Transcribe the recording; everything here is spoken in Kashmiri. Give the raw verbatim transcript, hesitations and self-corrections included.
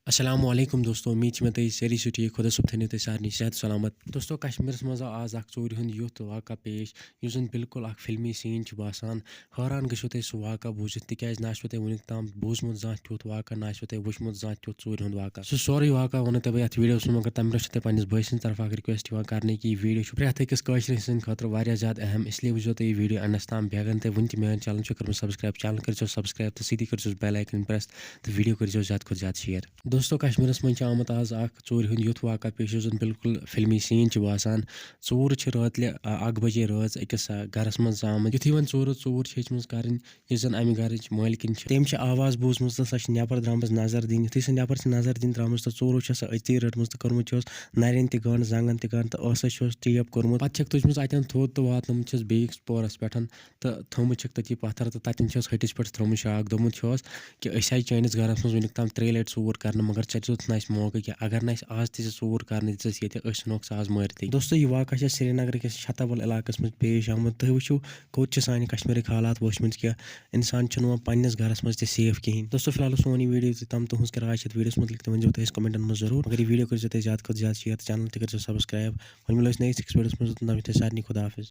السلام علیکم دوستو، امید چھِ مےٚ تُہۍ سٲری چھِو ٹھیٖک۔ خۄدا صٲب تھٲینو تُہۍ سارنٕے صحت سلامت۔ دوستو، کشمیرس منٛز آو آز اکھ ژوٗرِ ہُنٛد یُتھ واقعہ پیش، یُس زن بالکل اکھ فلمی سین چھُ باسان۔ حٲران گٔژھِو تُہۍ سُہ واقعہ بوٗزِتھ، تِکیازِ نہ آسِوٕ تۄہہِ وُنیُک تام بوٗزمُت زانٛہہ تیُتھ واقعہ، نہ آسِوٕ تۄہہِ وُچھمُت زانٛہہ تیُتھ ژوٗرِ ہُنٛد واقعہ۔ سُہ سورُے واقعہ وَنو تۄہہِ بہٕ یَتھ ویٖڈیوَس منٛز، مگر تَمہِ برٛونٛہہ چھِ تۄہہِ پنٛنِس بٲے سٕنٛدِ طرفہٕ اکھ request یِوان کرنہٕ کہِ یہِ ویٖڈیو چھُ پرٛٮ۪تھ أکِس کٲشرِ سٕنٛدِ خٲطرٕ واریاہ زیادٕ اہم، اس لیے وٕچھزیو تُہۍ یہِ ویٖڈیو endس تام۔ بیٚیہِ اگر نہٕ تۄہہِ وٕنہِ تہِ میٛٲنۍ channel چھُ کٔرمٕژ subscribe، channel کٔرۍزیو subscribe تہٕ سۭتی کٔرۍزیوس bell icon press تہٕ ویٖڈیو کٔرۍزیو زیادٕ کھۄتہٕ زیادٕ share۔ دوستو، کشمیرس منٛز چھِ آمُت آز اکھ ژوٗرِ ہُنٛد یُتھ واقعہ پیش، یُس زن بالکل فلمی سین چھُ باسان۔ ژوٗر چھِ رٲتلہِ، آ، اکھ بجے رٲژ أکِس، آ، گرس منٛز ژامٕژ۔ یُتھُے وۄنۍ ژوٗرو ژوٗر چھِ ہیٚچھمٕژ کرٕنۍ، یُس زن امہِ گرٕچ مٲلکِن چھِ، تٔمۍ چھِ آواز بوٗزمٕژ تہٕ سۄ چھِ نٮ۪بر درٛامٕژ نظر دِنہِ۔ یُتھُے سۄ نٮ۪بر چھِ نظر دِنہِ درٛامٕژ تہٕ ژوٗرو چھےٚ سۄ أتی رٔٹمٕژ تہٕ کوٚرمُت چھُس نرٮ۪ن تہِ گنٛڈ، زنٛگن تہِ گنٛڈ تہٕ ٲسس چھُس ٹیپ کوٚرمُت۔ پتہٕ چھکھ تُجمٕژ اتٮ۪ن تھوٚد تہٕ واتنٲومٕژ چھس بیٚیِس پورس پٮ۪ٹھ۔ تہٕ تھٲومٕژ چھکھ تٔتی پتھر تہٕ تتٮ۪ن چھس ۂٹِس پٮ۪ٹھ ترٛٲومٕژ شاکھ، دوٚپمُت چھس کہِ أسۍ آیہِ چٲنِس گرس منٛز وٕنیُک تام ترٛیٚیہِ لٹہِ ژوٗر کرنہٕ، مگر ژےٚ دیُتُتھ نہٕ اَسہِ موقعہٕ کینٛہہ۔ اگر نہٕ اَسہِ آز تہِ ژےٚ ژوٗر کرنہٕ دِژٕس ییٚتہِ، أسۍ ژھٕنوکھ سُہ آز مٲرتھٕے۔ دوستو، یہِ واقعہ چھِ سرینگرٕ کِس چھتابل علاقس منٛز پیش آمُت۔ تُہۍ وٕچھِو، کوٚت چھِ سانہِ کشمیٖرٕکۍ حالات وٲتمٕتۍ کہِ انسان چھُنہٕ وۄنۍ پننِس گرس منٛز تہِ safe کِہیٖنۍ۔ دوستو، فی الحال اوس سون یہِ ویٖڈیو یوٚتُے تام۔ تُہٕنٛز کیٛاہ راے چھِ اَتھ ویٖڈیوَس مُتعلِق، تہِ ؤنۍزیو تُہۍ اَسہِ commentن منٛز ضروٗر۔ مگر یہِ ویٖڈیو کٔرۍزیو تُہۍ زیادٕ کھۄتہٕ زیادٕ share تہٕ channel تہِ کٔرۍزیو subscribe۔ وۄنۍ مِلو أسۍ نٔیِس أکِس ویٖڈیوَس منٛز، توٚتام چھُو تۄہہِ سارنٕے خۄدا حافظ۔